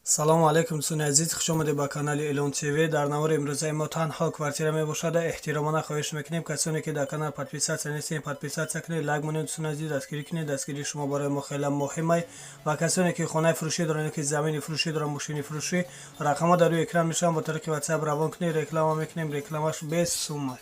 Салому алайкум, дӯстони азиз, хуш омадед ба канали Илон ТВ. Дар навори имрӯзаи мо танҳо квартира мебошад. Эҳтиромона хоҳиш мекунем, касоне ки дар канал подписаться нестем, подписаться кунед, лайк монед, дӯстони азиз, дастгирӣ кунед. Дастгирии шумо барои мо хеле муҳим ай. Ва касоне ки хонаи фурӯшӣ доранд, ки замини фурӯшӣ доранд, мошини фурӯшӣ, рақамҳо дар рӯи экран мешаванд, бо тариқи WhatsApp равон кунед, реклама мекунем, рекламаш без сумма.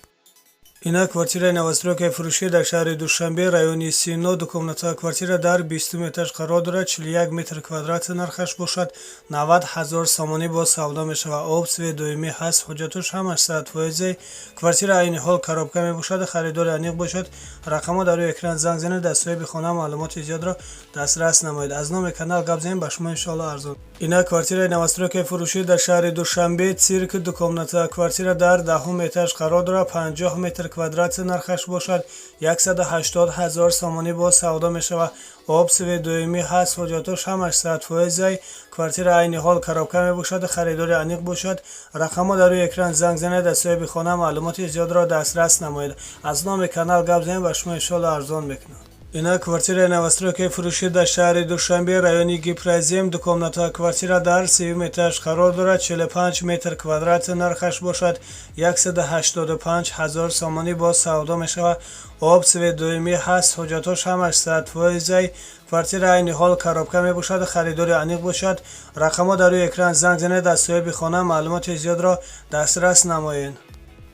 Ина квартираи новостройкаи фурӯшӣ дар шаҳри Душанбе, райони Сино, двухкомнатная квартира дар 20-уми этаж қарор дорад, 41 метр квадрат, нархаш бошад 90 ҳазор сомонӣ, боз савдо мешавад. Об, свет доимӣ ҳаст, ҳуҷҷатош ҳамаш 100%. Квартира айни ҳол коробка мебошад. Харидори аниқ бошад, рақамҳо дар рӯи экран, занг занед, аз соҳиби хона маълумоти зиёдро дастрас намоед. Аз номи канал гап занем, ба шумо иншоалло арзон. Ина квартираи новостройкаи фурӯшӣ дар шаҳри Душанбе, Цирк, двухкомнатная квартира дар 10-ум этаж қарор дорад, 50 метр квадрат, нархаш бошад 180 ҳазор сомонӣ, боз савдо мешавад. Об, свет доимӣ ҳаст, ҳуҷҷатош ҳамаш 100%. Квартира айни ҳол коробка мебошад. Харидори аниқ бошад, рақамҳо дар рӯи экран, занг занед, аз соҳиби хона маълумоти зиёдро дастрас намоед. Аз номи канал гап занед, ба шумо иншоалло арзон мекунад. Ина квартираи новостройкаи фурӯшӣ дар шаҳри Душанбе, райони Гипрозем, двухкомнатная квартира дар сеюм этаж қарор дорад, 45 метр квадрат, нархаш бошад 185 ҳазор сомонӣ, боз савдо мешавад. Об, свет доимӣ ҳаст, ҳуҷҷатош ҳамаш 100%. Квартира айни ҳол коробка мебошад. Харидори аниқ бошад, рақамҳо дар рӯи экран, занг занед, аз соҳиби хона маълумоти зиёдро дастрас намоед.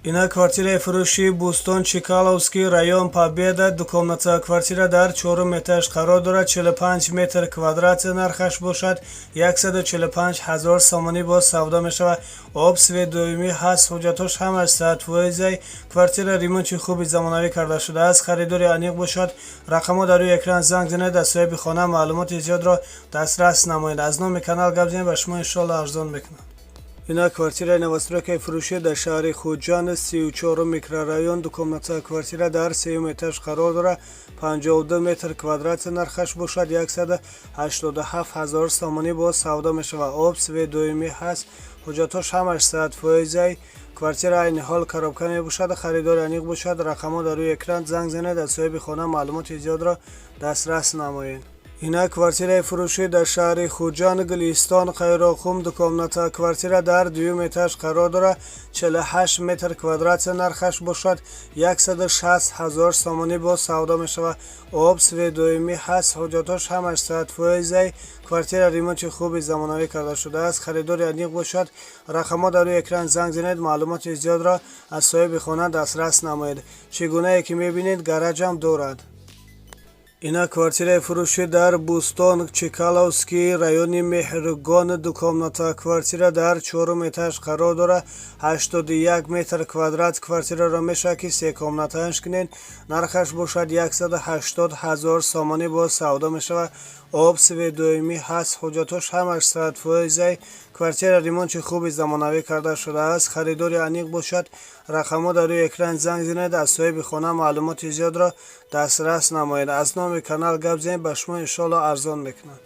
Ина квартираи фурӯшии Бӯстон, Чкаловский район, Победа, двухкомнатная квартира дар чорум этаж қарор дорад, 45 метр квадрат, нархаш бошад 145 ҳазор сомонӣ, боз савдо мешавад. Об, свет доимӣ ҳаст, ҳуҷҷатош ҳамаш 100%. Квартира ремонти хуби замонавӣ карда шудааст. Харидори аниқ бошад, рақамҳо дар рӯи экран, занг занед, аз соҳиби хона маълумоти зиёдро дастрас намоед. Аз номи канал гап занед, ба шумо иншоалло арзон мекунад. Ина квартираи новостройкаи фурӯшӣ дар шаҳри Хуҷанд, 34-ум микрорайон, двухкомнатная квартира дар сеюм этаж қарор дорад, 52 метр квадрат, нархаш бошад 187 ҳазор сомонӣ, боз савдо мешавад. Об, свет доимӣ ҳаст, ҳуҷҷатош ҳамаш 100%. Квартира айни ҳол коробка мебошад. Харидори аниқ бошад, рақамҳо дар рӯи экран, занг занед, аз соҳиби хона маълумоти зиёдро дастрас намоед. Ина квартираи фурӯшӣ дар шаҳри Хуҷанд, Гулистон, Қайроққум, двухкомнатная квартира дар дуюм этаж қарор дорад, 48 метр квадрат, нархаш бошад 160 ҳазор сомонӣ, боз савдо мешавад. Об, свет доимӣ ҳаст, ҳуҷҷатош ҳамаш 100%. Квартира ремонти хуби замонавӣ карда шудааст. Харидори аниқ бошад, рақамҳо дар рӯи экран, занг занед, маълумоти зиёдро аз соҳиби хона дастрас намоед. Чӣ гунае ки мебинед, гаражам дорад. Ина квартираи фурӯшӣ дар Бӯстон, Чкаловский райони, Меҳргон, двухкомнатная квартира дар чорум этаж қарор дорад, 81 метр квадрат. Квартираро мешавад ки секомнатааш кунед, нархаш бошад 180 ҳазор сомонӣ, боз савдо мешавад. Об, свет доимӣ ҳаст, ҳуҷҷатош ҳамаш 100%. Квартира ремонти хуби замонавӣ карда шудааст. Харидори аниқ бошад, рақамҳо дар рӯи экран, занг занед, аз соҳиби хона маълумоти зиёдро дастрас намоед. Аз номи канал гап занед, ба шумо иншоалло арзон мекунад.